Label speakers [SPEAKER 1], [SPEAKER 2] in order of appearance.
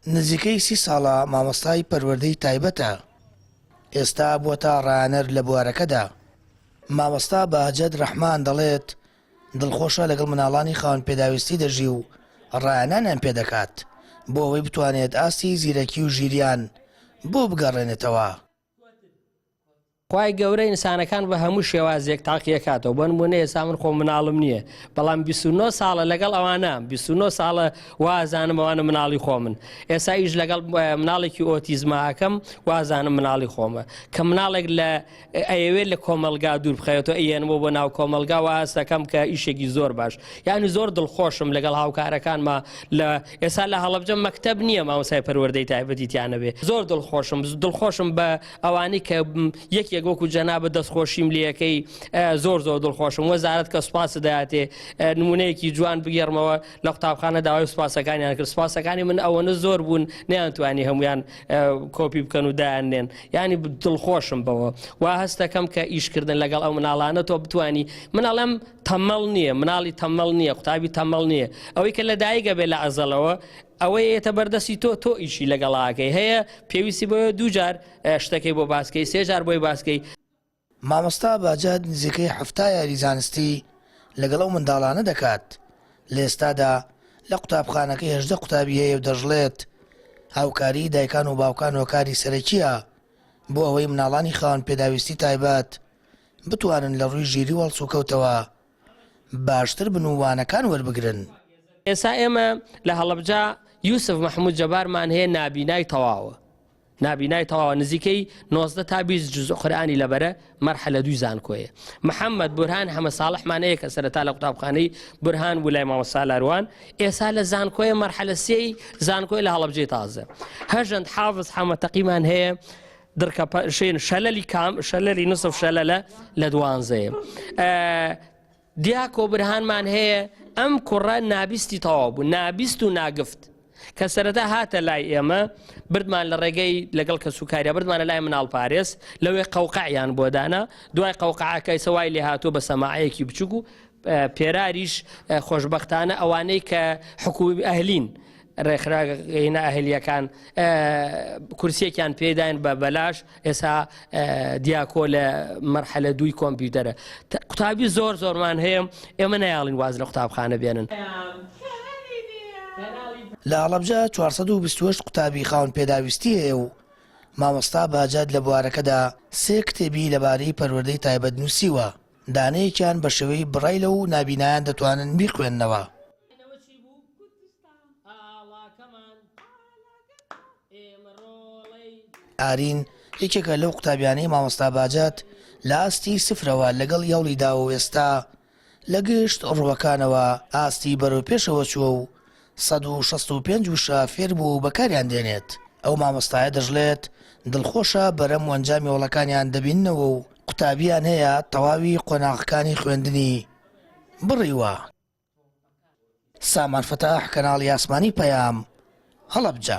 [SPEAKER 1] نزیکەی سی ساڵە مامۆستای پەروەردەی تایبەتە، ئێستا بووەتە ڕایانەر لە بوارەکەدا. مامۆستا بەهجەت ڕەحمان دەڵێت، دڵخۆشە لەگەڵ منداڵانی خاوەن پێداویستی دەژی و ڕایانانیان پێدەکات، بۆ ئەوەی بتوانێت ئاستی زیرەکی و ژیریان بۆ بگەڕێنێتەوە.
[SPEAKER 2] خوای گەورە ئینسانەکان بە هەموو شێوازێک تاقیەکاتەوە بۆ نمونە ئێستا من خۆم مناڵم نییە بەڵام 29 ساڵە لەگەڵ ئەوانە 29 ساڵە وازانم ئەوانە مناڵی خۆمن ئێستا ئیش لەگەڵ مناڵێکی ئۆتیزماکەم وازانم مناڵی خۆمە کە مناڵێک لە ئەیەوێت لە کۆمەلگا دوور بخەوێتەوە ئەیەنەوە بۆ ناو کۆمەلگا و هەستەکەم کە ئیشێکی زۆر باش یعنی زۆر دڵخۆشم لەگەڵ هاوکارەکانما لە ئێستا لە هەڵەبجە مەکتەب نییە مامۆستای پەروەردەی تایبەتی تیانەبێ زۆر دڵخۆشم دڵخۆشم بە ئەوانەی کە یەکێک وەکو جەنابت دەستخۆشیم لەکەی زۆر زۆر دڵخۆشم وەزارەت کە سوپاس دەاتێ نمونەیەکی جوان بگێڕمەوە لە قوتابخانە داوای سوپاسەکانیان کرد سوپاسەکانی من ئەوەنە زۆر بوون نیانتوانی هەمویان کۆپی بکەن و دایاننێن ینی دڵخۆشم بەوە وا هەستەکەم کە ئیشکردن لەگەڵ ئەو مناڵانە تۆ بتانی مناڵم تەمەڵ نییە مناڵی تەمەڵ نییە قوتابی تەمەڵ نییە ئەوەی کە لە دایکە بێ لە ئەزەلەوە ئەوەی ئێتە بەردەستی تۆ تۆ ئیشی لەگەڵاکەی هەیە پێویستی بۆیە دووجار شتەکەی بۆ باسکەی سێجار بۆی باسکەی.
[SPEAKER 1] مامۆستا باجەت نزیکەی 70 یاری زانستی لەگەڵ ئەو منداڵانە دەکات، لە ئێستادا لە قوتابخانەکەی 18 قوتابی هەیە و دەشڵێت، هاوکاریی دایکان و باوکان هۆکاری سەرەکییە بۆ ئەوەی منداڵانی خاوەن پێداویستی تایبەت بتوانن لە ڕووی ژیری و هەڵسوکەوتەوە باشتر بن و وانەکان وەربگرن.
[SPEAKER 2] ئێستا ئێمە لە هەڵەبجە یوسف مەحمود جەبارمان هەیە نابینای تەواوە نابینای تەواوە نزیکەی 90 تا 20 جزء قورئانی لەبەرە مەرحەلە دووی زانکۆیە محەممەد بورهان حەمە ساڵحمان هەیە کە سەرەتا لە قوتابخانەی بورهان بوو لای مامۆستا لاروان ئێستا لە زانکۆیە مەرحەلە سێی زانکۆی لە هەڵەبجەی تازە هەژەند حافظ حەمە تەقیمان هەیە دڕکە شین شەلەلی کام شەلەلی نسف شەلەلە لە دوانزەیە دیاکۆ برهانمان هەیە ئەم کوڕە نابیستی تەواو بوو نابیست و ناگفت کە سەرەتا هاتە لای ئێمە بردمان لە ڕێگەی لەگەڵ کە سوکاریە بردمانە لای مناڵ پارێز لەوێ قەوقعیان بۆ دانا دوای قەوقعەکەی سەوای لێ هاتووە بە سەماعەیەکی بچوک و پێراریش خۆشببختانە ئەوانەی کە حکومی ئەهلین ڕێکخراوە ئەهلییەکان کورسیەکیان پێداین بە بەلاش ئێسا دیاکۆ لە مەرحەلە دووی کۆمپیوتەرە قوتابی زۆر زۆرمان هەیە ئێمە نایاڵین واز لە قوتابخانە بێنن.
[SPEAKER 1] لە هەڵەبجە 428 قوتابی خاوەن پێداویستی هەیە و مامۆستا باجەت لە بوارەکەدا سێ کتێبی لەبارەی پەروەردەی تایبەت نووسیوە، دانەیەکیان بە شێوەی بڕایلە و نابینایان دەتوانن بیخوێننەوە. ئارین یەکێکە لەو قوتابیانەی مامۆستا باجەت لە ئاستی سفرەوە لەگەڵی هەوڵی داوە و ئێستا لە گشت ڕووەکانەوە ئاستی بەرەو پێشەوە چووە و 165 وشە فێر بووە و بەکاریان دێنێت. ئەو مامۆستایە دەشڵێت، دڵخۆشە بەرەم و ئەنجامی هەوڵەکانیان دەبیننەوە و قوتابیان هەیە تەواوی قۆناغەکانی خوێندنی بڕیوە. سامان فەتاح، کەناڵی ئاسمانی پەیام، هەڵەبجە.